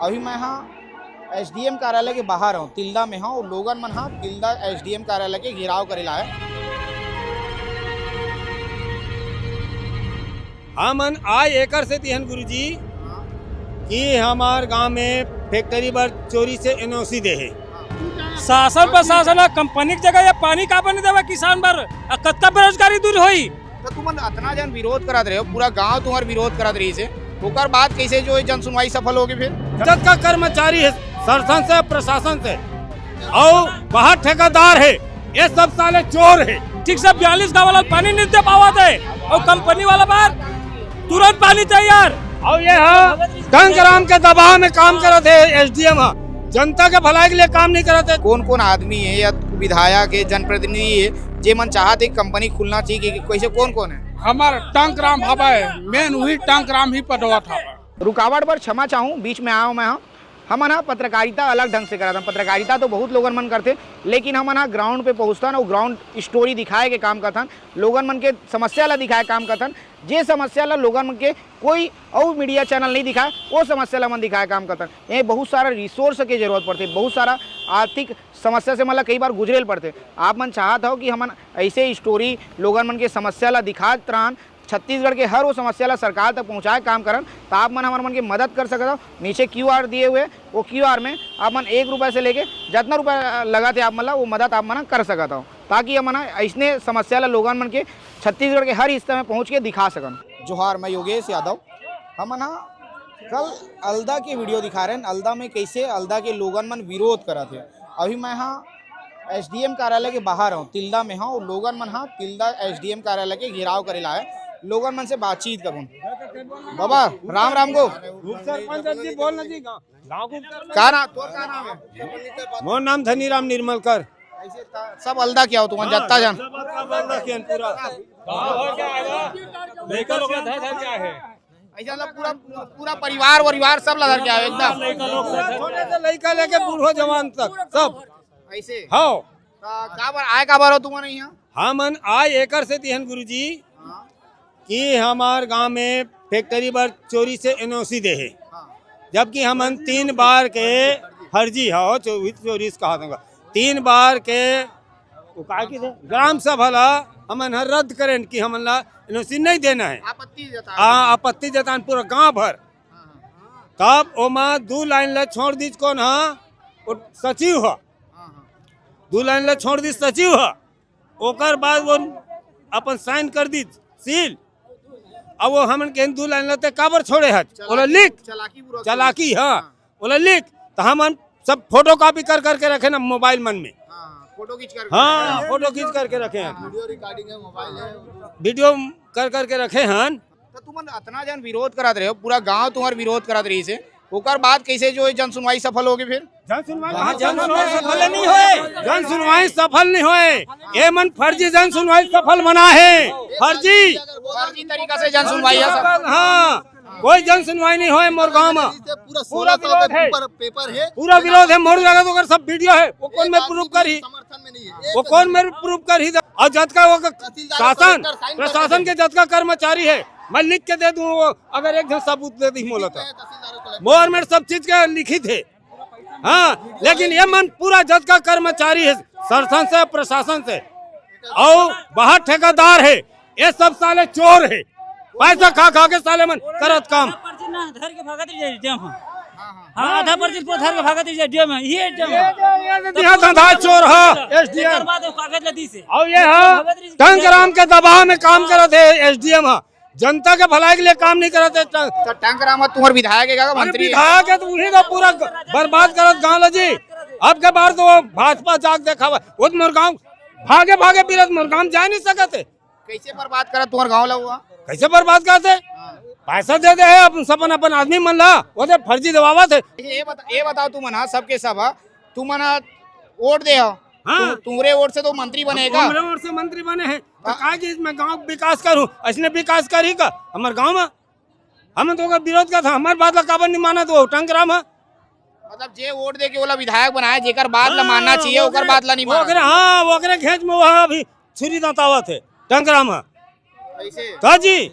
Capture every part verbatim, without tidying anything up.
अभी मैं हा एसडीएम कार्यालय के बाहर हूँ, तिल्दा में हूँ। लोगन मन हा तिल्दा एसडीएम कार्यालय के घेराव करे ला हे। हमन आय एकर सेती हन गुरुजी कि हमर गांव में फैक्ट्री बर चोरी से एनओसी दे हे। शासन प्रशासन ह कंपनी के जगह ये पानी काबर नहीं देवे किसान बर? अ, कतका बेरोजगारी दूर होई? तो तुमन अतना जन विरोध करत रहे हो, पूरा गांव तुम्हार विरोध करत रहिस हे, ओकर बाद कैसे जो ये जन सुनवाई सफल होगे फिर? जतका कर्मचारी हे शासन से, प्रशासन से, अउ बाहर ठेकेदार हे, ये सब साले चोर हे। ठीक से बयालीस गांव वाला पानी नहीं दे पावत हे, अउ कंपनी वाला बार तुरंत पानी चाहिए यार। अउ ये हा टंक राम के दबाव में काम करत हे एसडीएम हा, जनता के भलाई के लिए काम नहीं करत हे। कौन कौन आदमी हे या विधायक हे, जनप्रतिनिधि हे, जे मन चाहत हे कंपनी खुलना चाहिए, कि कैसे, कौन कौन हे? हमर टंक राम हवय, मेन उही टंक राम ही पटवत हवय। रुकावट बर क्षमा चाहूँ, बीच में आया हूँ मैं हा। हमन हा पत्रकारिता अलग ढंग से करत हन। पत्रकारिता तो बहुत लोगन मन करथे, लेकिन हमन हा ग्राउंड पे पहुँचथन अउ ग्राउंड स्टोरी दिखाए के काम करथन, लोगन मन के समस्या ला दिखाए के काम करथन। जे समस्या ला लोगन मन के कोई अउ मीडिया चैनल नहीं दिखाए, वो समस्या ला हमन दिखाए के काम करथन। ये बहुत सारा रिसोर्स के जरूरत पड़थे, बहुत सारा आर्थिक समस्या से मतलब कई बार गुजरे ल पड़थे। आप मन चाहत हो कि हमन ऐसे स्टोरी लोगन मन के समस्या ला दिखात रहन, छत्तीसगढ़ के हर वो समस्या ला सरकार तक पहुँचाए काम करन, त आप मन हमर मन के मदद कर सकत हो। नीचे क्यूआर दिए हुए, वो क्यूआर में आप मन एक रुपये से लेके जितना रुपये लगत हे आप मन ला, वो मदद आप मन कर सकत हो, ताकि हमन ऐसने समस्या ला लोगन मन के छत्तीसगढ़ के हर हिस्सा में पहुँच के दिखा सकन। जोहार, मैं योगेश यादव। हमन हा कल अलदा के वीडियो दिखा रहे हैं, अलदा में कैसे अलदा के लोगन मन विरोध करत हे। अभी मैं हा एसडीएम कार्यालय के बाहर हूँ, तिल्दा में हूँ। लोगन मन हा तिल्दा एसडीएम कार्यालय के घेराव करे ला हे, लोगन मन से बातचीत करूँ। बाबा, राम राम गो। उप सरपंच जी, बोल ना जी, गाँव, गाँव को। का नाम, तोर का नाम हे? मोर नाम धनीराम निर्मलकर। ऐसे ता-, सब अलदा के हो तुमन, हाँ, जत्ता जन? सब अलदा के हन पूरा। लइका लोग ला धर धर के आए हे। ऐसा मतलब पूरा, पूरा परिवार वरिवार सब ला धर के आए हो एकदम। लइका लोग सब छोटे से लइका लेके बूढ़ो जवान तक सब। ऐसे? हाँ। ता काबर आए, काबर हो तुमन यहाँ? हमन आय एकर सेती हन गुरुजी हाँ। कि हमर गांव में फैक्ट्री बर चोरी से एनओसी दे हे, हाँ। जबकि हमन तीन बार के फर्जी, हाँ, चो-, चोरी से कहा दूंगा, तीन बार के वो का की थे? ग्राम सभा ला हमन हर रद्द करेन कि हमन ला एनओसी नहीं देना है। आपत्ति जता हाँ, आपत्ति जतान पूरा गांव भर। हाँ, हाँ। तब ओमा दू लाइन ला छोड़ दीज, कौन हा? वो सचिव हा। हाँ, हाँ। दू लाइन ला छोड़ दीज सचिव हा, ओकर बाद वो अपन साइन कर दीज सील। अब वो हमन के दू लाइन ला ते काबर छोड़े हच? ओला लिख। चालाकी बुरा चालाकी, हाँ। हाँ। ओला लिख। तो हमन सब फोटो कॉपी कर करके रखे ना मोबाइल मन में। हाँ, फोटो खींच कर हाँ, फोटो खींच करके रखे हैं। वीडियो रिकॉर्डिंग है, मोबाइल है। वीडियो कर करके रखे हन। तो तुमन अतना जन विरोध करत रहे हो, पूरा गांव तुम्हार विरोध करत रहिस हे, ओकर बाद कैसे जो ये जन सुनवाई सफल होगे फिर? जन सुनवाई हाँ, जन सुनवाई सफल नहीं होए। जन सुनवाई सफल नहीं होए। ये मन फर्जी जन सुनवाई सफल बना है। फर्जी। फर्जी तरीका से जन सुनवाई है सब। हाँ, कोई जन सुनवाई नहीं होए मोर गांव में। पूरा पूरा सोलह सौ विरोध के है। ऊपर पेपर है। पूरा विरोध है, मोर जगह तो अगर सब वीडियो है, वो कौन एक मेरे आदमी प्रूफ भी करही? समर्थन में नहीं है। वो एक कौन मेरे प्रूफ करही? और जतका वो तहसीलदार शासन, कलेक्टर साइन कर प्रशासन देंगे। के जतका कर्मचारी है, मैं लिख के दे दूं, वो अगर एक झन सबूत दे दी मोला तो। तहसीलदार कलेक्टर मोर मेर सब चीज के लिखित है। हाँ, लेकिन ये मन पूरा जतका कर्मचारी है, शासन से, प्रशासन से, और बाहर ठेकेदार है, ये सब साले चोर है, पैसा खा खा के साले मन करत काम। पर्ची ना धर के भागत रही एसडीएम ह। हाँ, आधा पर्ची पूरा धर के भागत रही एसडीएम ह, ये एसडीएम ह। ये तो यहाँ धंधा चोर ह, एसडीएम। एकर बाद वो कागज ला दी से। और ये ह, भागत रही टंक राम के दबाव में काम करत है एसडीएम ह, जनता के भलाई के लिए काम नहीं करत है। तो टंक राम ह तुम्हार विधायक है का अरे मंत्री है? विधायक है तो उन्हीं का पूरा बर्बाद करत गाँव ला जी। अब के बार तो वो भाजपा जाग देखावा, वो तो मोर गाँव भागे भागे बिरत मोर गाँव जा नहीं सकत है। कैसे बर्बाद करत तुम्हार गाँव ला हुआ? कैसे बर्बाद करत हे? हाँ। पैसा दे दे हे अपन, अपन, अपन आदमी मन ला, वो दे फर्जी देवावत हे। ये बता, ये बताओ तुमन हा, सबके सब हा, तुमन हा वोट दे हो। हाँ। तु-, तुम्हरे वोट से तो मंत्री बनेगा। हमरे वोट से मंत्री बने हैं, तो हाँ। काहे कि इसमें गाँव विकास करूँ, ऐसने विकास करी का हमर गाँव में? हम तो ओकर विरोध करत हन, हमर बात ला काबर नहीं मानत वो टंक राम ह? मतलब जे वोट दे के ओला विधायक बनाए, जेकर बात ला हाँ, मानना चाहिए, ओकर ओकरे, बात ला नहीं मानत। ओकरे, हाँ, ओकरे घेंच में वहाँ अभी छुरी दंतावत है टंक राम ह। ऐसे? का जी?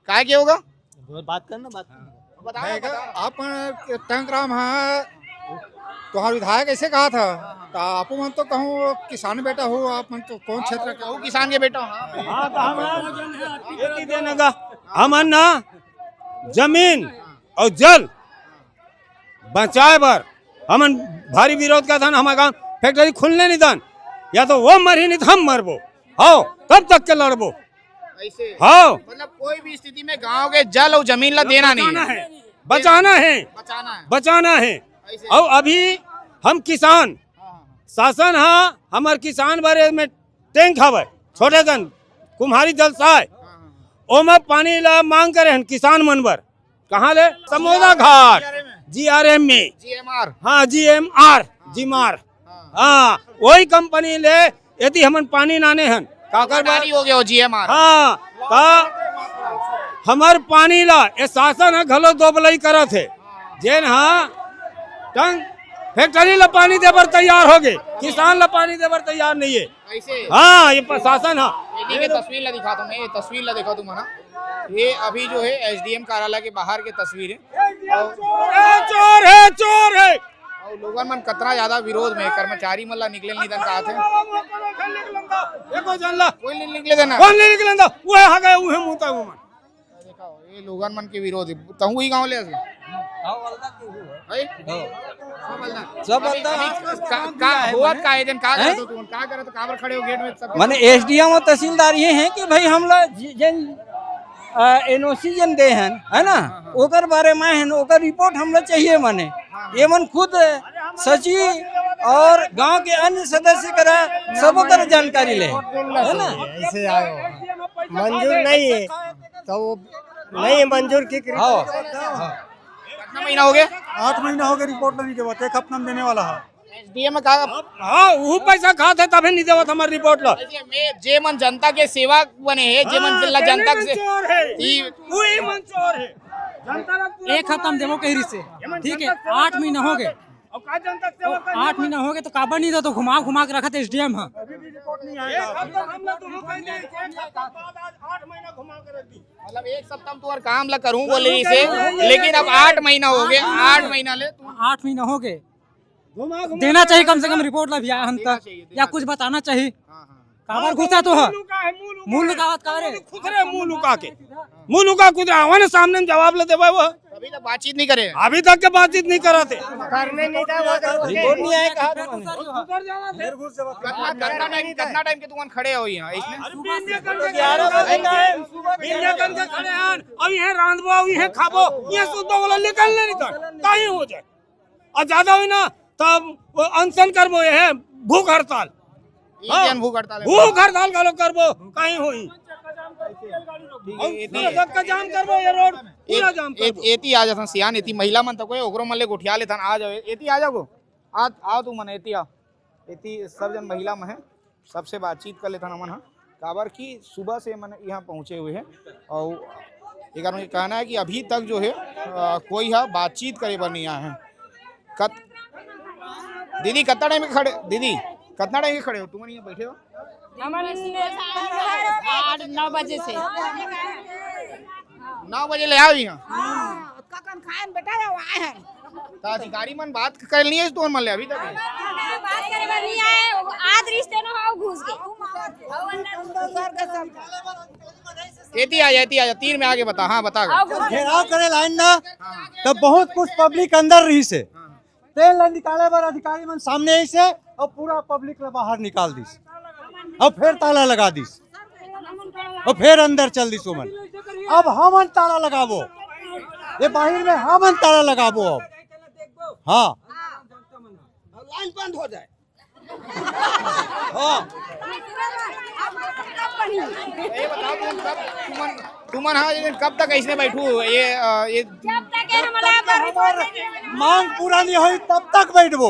काय के होगा? बात करना, बात करना। बताओ, नहीं, बताओ। आप टंकराम हा, तुहार विधायक ऐसे कहा था, तो आप मन तो कहूँ किसान बेटा हो, आप मन तो कौन क्षेत्र के? कहूँ किसान के बेटा हो, हाँ। हाँ, तो हम खेती देने का, हमन ना जमीन और जल बचाए बर हमन भारी विरोध करथन। हमर गांव फैक्ट्री खुलने नहीं दन, या तो वो मरही नहीं तो हम मरबो। हाँ, कब तक के लड़बो? ऐसे? हाँ। मतलब कोई भी स्थिति में गांव के जल और जमीन ला देना नहीं बचाना है। है, बचाना है, बचाना है। बचाना है। ऐसे? और अभी हम किसान, हाँ, हाँ, हाँ। शासन हा हमर किसान बारे में टैंक हवय, छोटे कन कुम्हारी जलसा हे, हाँ, हाँ, हाँ। ओमा पानी ला मांग करे हन किसान मन बर। कहाँ ले? समोदा घाट, जीआरएम में। जीएमआर। हाँ, जीएमआर, जीमार। हाँ। हाँ, वही कंपनी ले यदि हमन पानी लाने हन, काकर बर? हो गया हो जीएमआर। हाँ, त हमर पानी ला ये शासन ह घलो दोबलई करत हे, जेन हा टंक फैक्ट्री ला पानी देबर तैयार हो गे, किसान ला पानी देबर तैयार नहीं है। ऐसे? हाँ, ये प्रशासन हा। ये तस्वीर ला दिखाता हूँ मैं, ये तस्वीर ला देखा तुम ना, ये अभी जो है एसडीएम कार्यालय के बाहर की तस्वीर है। चोर है, चोर है, चोर है। और लोगन मन कतना ज्यादा विरोध में, कर्मचारी मन ला निकले नहीं दन कहा थे। देखो जन ला। कोई नहीं निकले देना। कोई नहीं निकले देना। वो है, हा गए, वो है, मुता वो मन। देखो, ये लोगन मन के विरोध है। तहु ही गांव ले असे? है? सब बलदा। सब अभी, बलदा। अभी का, का, होवत का है जन, का करत हो तुम? का करत हो? काबर खड़े हो गेट में सब? माने एसडीएम और तहसीलदार ये हैं कि भाई हम लोग जि-, जन, अ, एनओसी जन दे हन, है ना? हाँ, हाँ। ओकर बारे में है ना, ओकर रिपोर्ट हम लोग चाहिए माने। हाँ, हाँ। ये मन खुद सचिव और गांव के अन्य सदस्य करा, सबो करा जानकारी ले, है ना? ऐसे आयो। मंजूर नहीं है, तो वो नहीं है मंजूर की। हाँ। कितना महीना हो गया? आठ महीना हो गया, रिपोर्ट नहीं देवत, एक हफ्ता में देने वाला है। एसडीएम का? हाँ, वो पैसा खात है तभी नहीं देवत हमारी रिपोर्ट ला। जे मन जनता के सेवक बने हैं, जे मन हाँ, ला जनता से चोर है। ई वो ही मन चोर है। जनता ला पूरा एक हफ्ता में देवो कही रही से। ठीक है, आठ महीना हो गए। और का जनता सेवा तो करने आठ महीना हो गए तो काबर नहीं दो तो घुमा घुमा के रखत एसडीएम हा। अभी भी रिपोर्ट नहीं आया। एक हफ्ता हम लोग दोनों कह दिए, एक हफ्ता बाद आज आठ महीना घुमा के रख दी। मतलब एक सप्ताह में तुम्हारा काम ला करूँ बोले रही से, लेकिन अब आठ महीना हो गए, आठ महीना ले तुम आठ महीना हो गए। घुमा घुमा देना चाहिए कम से कम रिपोर्ट ला भी आया हम देना तक चाहिए, देना या कुछ चाहिए। बताना चाहिए। हाँ, हाँ। काबर घुसा तो है? मुंह लुका है, मुंह लुका मुंह है। लुकावत का रे? खुद रे मुंह लुका के। मुंह लुका खुद रे, आवा ना सामने में जवाब ले देबे वो। अभी तक बातचीत नहीं करे। अभी तक के बातचीत नहीं करा थे। करने नहीं था, वो तो रिपोर्ट नहीं आया, कहा था। उधर जावा थे। कितना, कितना टाइम, कितना टाइम के तुमन खड़े हो यहाँ इसमें? अरे बीन ये करके ग्यारह बजे का है। बीन ये करके खड़े हैं। अब यहाँ रांधबो, अब यहाँ खाबो, यहाँ सुतबो वाला निकल नहीं निकल। कहीं हो जाए। और ज्यादा हुई ना, तब वो अनशन करबो, ये है भूख हड़ताल। ये हाँ। जन भूख हड़ताल है। भूख हड़ताल घलो करबो, कहीं होई। ठीक है, हम एती पूरा जग का जाम करबो, ये रोड पूरा जाम करबो। एती आ जाथन सियान, एती महिला मन तक होय, ओकरो मन ले गोठिया लेथन, आ जाओ, एती आ जाओ, आ, आओ तू मन, एती आ, एती सब जन महिला मन है। सबसे बातचीत कर लेथन हमन ह, काबर कि सुबह से मन यहाँ पहुँचे हुए हैं और एकर में कहना है कि अभी तक जो है, अ, कोई ह बातचीत करे बर नहीं आया है। कत-, दीदी, कितना टाइम के खड़े, दीदी, कितना टाइम के खड़े हो तुम यहाँ बैठे हो? हमन आठ नौ बजे से। नौ बजे ले आओ यहाँ। हाँ, कखन खाए बेटा, आए हैं। त अधिकारी मन बात कर लिए तो मन ले अभी तक? बात करे बर नहीं आए, आज रिश्ते न हो घुस गए। एती आ जा, एती आ जा, तीर में आगे बता, हाँ बता। घेराव करे लाइन ना, तब बहुत कुछ पब्लिक अंदर रही से, तेल ला निकाले बर अधिकारी मन सामने आई से और पूरा पब्लिक ला बाहर निकाल दिस। अब फिर ताला लगा दिस, अब फिर अंदर चल दिस ओमन। अब हमन ताला लगाबो, ये बाहिर में हमन ताला लगाबो अब। हाँ, लाइन बंद हो जाए। हाँ। ये बताओ तुम कब, तुमन, तुमन हाँ, ये कब तक ऐसने बैठू? ये, अ, ये जब तक ये हमला पर रिपोर्ट नहीं मांग पूरा नहीं होई तब तक बैठबो।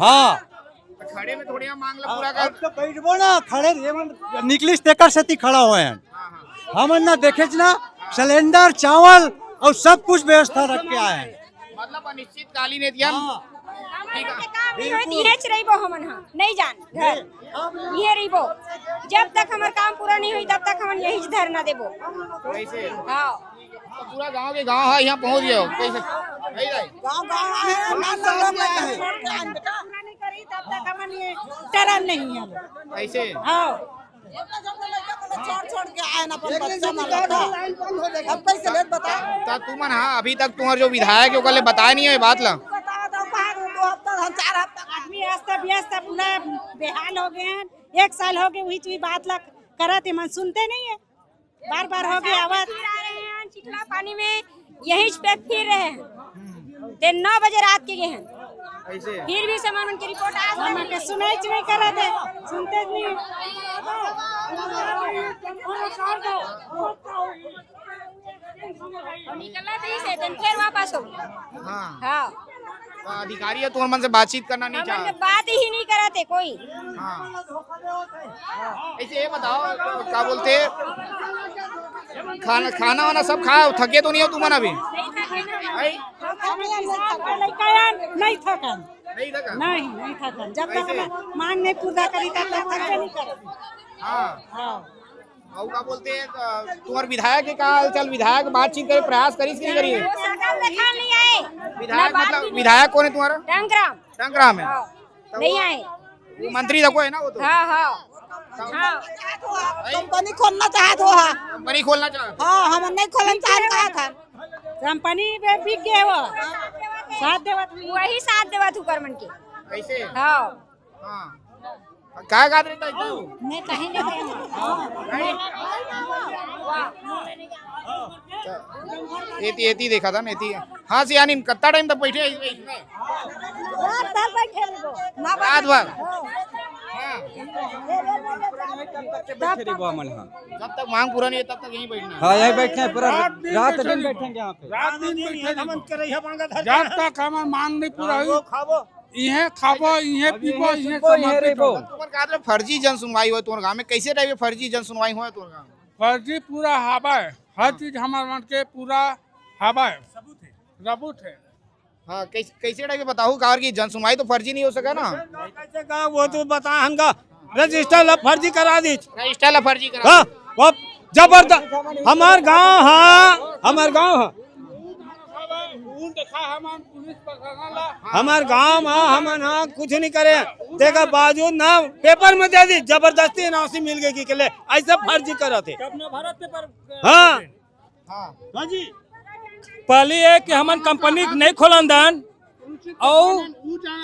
हाँ। तो खड़े में थोड़ी हम मांग ला पूरा अब कर। तो बैठबो ना, खड़े ये मन निकलिस तेकर सेती खड़ा होए हैं। हमन ना देखेच ना, सिलेंडर, चावल और सब कुछ व्यवस्था रख के आए हैं। मतलब अनिश्चितकालीन है दिया। हाँ। ठीक है। काम नहीं होई, बिल्कुल। इहेच रहिबो हमन, हाँ, नहीं जान घर। इहे रहिबो। जब तक हमर काम पूरा नहीं होई, तब तक हमन यही धरना देबो। कैसे? हाँ। पूरा गांव के गांव है, यहाँ पहुंच गए हो कैसे? नहीं भाई। गांव गांव आए हैं, ना, ना, ना, ना, छोड़ के आए हैं। पूरा नहीं करी, तब तक हमन ये टरन नहीं है। ऐसे? हाँ। छोड़, छोड़ के आए ना, अपन बच्चा मन ला। अब कैसे लेत बता? त तुमन, हाँ, अभी तक तुम्हार जो विधायक है, ओकर ले बताए नहीं है बात ला? बता दो, कहा दो, दो हफ्ता, हम चार हफ्ता। आदमी अस्त व्यस्त, पूरा बेहाल हो गए हैं। एक साल हो गए, वही चीज बात ला करत, ये मन सुनते नहीं है। बार बार हो गया आवाज। आ रहे हैं चिखला पानी में, यहीं पे फिर रहे हैं। ते नौ बजे रात के गए हैं, ऐसे? फिर भी सामान उनकी रिपोर्ट आज तक हमके सुनाई नहीं करत है, सुनते नहीं। और निकला तो इसे, then फिर वापस हो। हाँ। हाँ। तो अधिकारी है, तो मन से बातचीत करना नहीं हमन चाहते। से बात ही नहीं करत है कोई। हाँ। ऐसे ये बताओ, क्या बोलते हैं, खाना, खाना वाना सब खाओ, थके तो नहीं हो तुमन अभी? नहीं थके। नहीं थकन। नहीं थकन। नहीं, नहीं थकन। जब तक कैसे? हम मांग नहीं पूरा करी, तब तक थके नहीं करन। हाँ। हाँ। अउ का बोलते हैं, अ, तुम्हारे विधायक के का हाल चाल? विधायक बातचीत करे, प्रयास करिस कि नहीं करिस? वो सकल देखा नहीं आए। विधायक ना बात मतलब, भी नहीं। विधायक कौन है तुम्हारा? टंकराम। टंकराम है। हाँ। तब नहीं वो, आए। वो मंत्री तको है ना वो तो? हाँ, हाँ। तब हाँ। कंपनी खोलना चाहत हो, हाँ। कंपनी खोलना चाहत हो? हाँ, हम नहीं खोलन चाहत का था। कंपनी में बिक गए वो। साथ देवत हुई। वही साथ देवत हुई कर मन के। ऐसे? हाँ। हाँ। काय गात रहता है तू? मैं कहीं नहीं। एती, एती देखा था ना, एती। हाँ, सियानी, कितना टाइम तक बैठे हैं इसमें? रात भर बैठे रहो। रात भर? हाँ। बैठे रहिबो हमन, हाँ। जब तक मांग पूरा नहीं है, तब तक यहीं बैठना है। हाँ, यहीं बैठना है, पूरा रात दिन बैठेंगे यहाँ पे। रात दिन बैठे रहिबो। जब तक हमार मांग नहीं पूरा हुई, इहे खाबो, इहे पीबो, इहे समर्पित हो। तुमन का फर्जी जन सुनवाई होय तोर गांव में, कैसे टाइप के फर्जी जन सुनवाई होय तोर गांव में? फर्जी पूरा हावय, हर चीज हमर मन के पूरा हावय, सबूत है। हाँ, कैसे, कैसे टाइप के बताहू, काबर की जन सुनवाई तो फर्जी नहीं हो सका ना। कैसे का, वो तो बता हमका, रजिस्टर ला फर्जी करा दीच। रजिस्टर ला फर्जी करा हाँ, दीच। वो जबरदस्त, हमार गांव, हाँ, हमार गांव, हाँ। हमार गांव में हमन ह कुछ नहीं करे, तेकर बावजूद ना पेपर में दे दी, जबरदस्ती एनओसी मिल गई कि ले, ऐसे फर्जी करत हे। हाँ। हाँ जी। पहली ये कि हमन कंपनी नहीं खोलन दन, अउ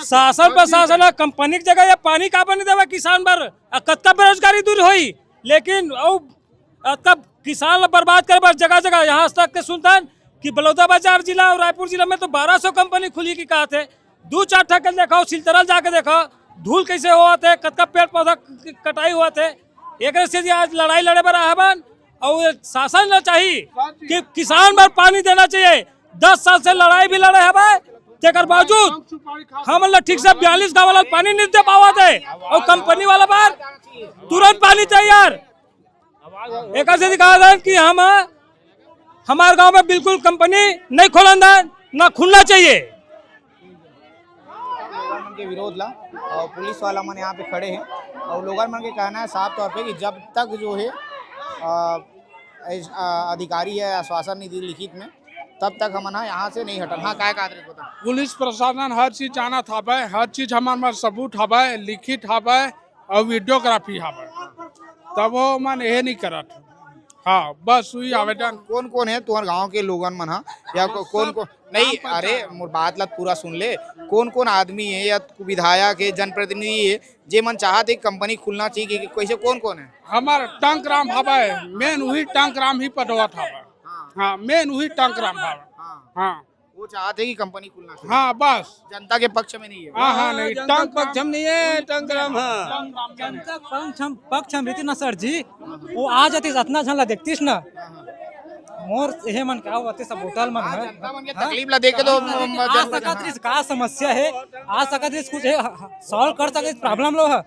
शासन प्रशासन ह कंपनी के जगह ये पानी काबर नहीं देवे किसान बर, आ कतका बेरोजगारी दूर होई, लेकिन अउ अतका किसान ला बर्बाद करे बर जगह-जगह, यहाँ तक के सुनथन कि बलौदाबाजार जिला अउ रायपुर जिला में तो बारह सौ कंपनी खुली की कहत हे। दू चार ठा के देखाओ, सिलचरल जाके देखाओ, धूल कैसे होवत हे, कतका पेड़ पौधा क-, कटाई होवत हे। एकरे से आज लड़ाई लड़े बर आए हवन, अउ ये शासन ला चाही कि किसान बर पानी देना चाहिए। दस साल से लड़ाई भी लड़े हवे, तेकर बावजूद हमन ला ठीक से बयालीस गांव वाला पानी नहीं दे पावत हे, अउ कंपनी वाला बर तुरंत पानी चाहिए यार। एकर से दिखावत हन कि हम, हमार गांव में बिल्कुल कंपनी नहीं खोलन दन, ना खुलना चाहिए। लोगन मन के विरोध ला और पुलिस वाला मन यहाँ पे खड़े हैं और लोगन मन के कहना है साफ तौर पे कि जब तक जो है, अ, इस, अ, अधिकारी है आश्वासन नहीं दी लिखित में, तब तक हमन ह यहाँ से नहीं हटन। हाँ, काय कहत रहे बता। पुलिस प्रशासन हर चीज जानत हवय, हर चीज हमर मन सबूत हवय, लिखित हवय, अउ वीडियोग्राफी हावय, तभो मन एहे नइ करत। हाँ, बस उही आवेदन। कोन कोन हे तुंहर गांव के लोगन मन ह, या को-, कोन कोन? नहीं, अरे, मोर बात ला पूरा सुन ले। कोन कोन आदमी हे या विधायक हे, जनप्रतिनिधि हे, जे मन चाहत हे कंपनी खुलना चाहिए, कि कैसे, कोन कोन हे? हमर टंकराम हावय, मेन उही टंकराम ही पटवत हावय। हाँ, मेन उही टंकराम हावय। हाँ। वो चाहत हे कि कंपनी खुलना चाहिए। हाँ, बस। जनता के पक्ष में नहीं है। हाँ, हाँ, नहीं, जनता टंक पक्ष में नहीं है, टंकराम, हाँ। जनता पक्ष हम, पक्ष हम रहितिस ना सर जी, वो आ जातिस, अतना झन ला देखतिस ना। मोर एहे मन का होते सब होटल मन हाँ, है। जनता मन के हाँ? तकलीफ ला देख के तो हाँ, म-, आ जनता सकत रहिस, का समस्या है, आ सकत रहिस कुछ है, सॉल्व कर सकत रहिस प्रॉब्लम लो है,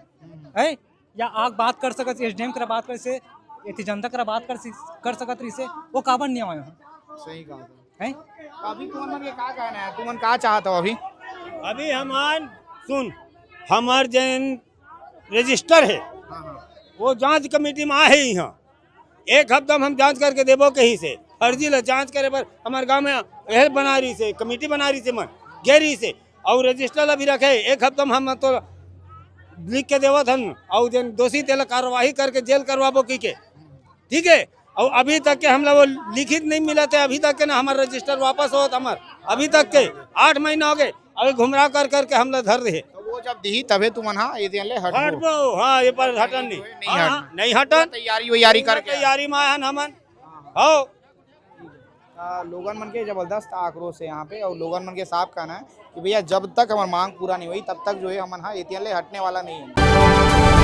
है? या आग बात कर सकत, एसडीएम करा बात कर से, एती जनता करा बात कर सी-, कर सकत रहिसे, वो काबर नहीं आए हैं? सही कहा। हैं? तो अभी तुमन मन के का कहना है? तुमन का चाहत हो अभी? अभी हमार, सुन, हमार जैन रजिस्टर है, हाँ, हाँ। वो जांच कमेटी में आहे यहाँ, एक हफ्ता में हम जांच करके देबो कहीं से। फर्जी ला जांच करे बर हमर गांव में एहे बना रहिसे, कमेटी बना रहिसे, मन गे रहिसे, अउ रजिस्टर ला भी रखे। एक हफ्ता में हम तो लिख के देवत हन, अउ जेन दोषी तेला कार्यवाही करके जेल करवाबो कहिके, ठीक है। अउ अभी तक के हमला वो लिखित नहीं मिलत हे, अभी तक के ना हमर रजिस्टर वापस होत हमर, अभी तक के आठ महीना हो गए, अभी घुमरा कर करके हमला धर दे। तो वो जब दिही तभे तुमन हा ये ले हट हटबो, हाँ, ये पर हटन नहीं, नहीं हाँ, हट- हाँ, नहीं हटन। तैयारी वैयारी करके तैयारी में आयन हमन, हो। आ, लोगन मन के जबरदस्त आक्रोश है यहाँ पे, और लोगन मन के साफ कहना है कि भैया, जब तक हमार मांग पूरा नहीं हुई, तब तक जो है हमन हा एतियन ले हटने वाला नहीं है।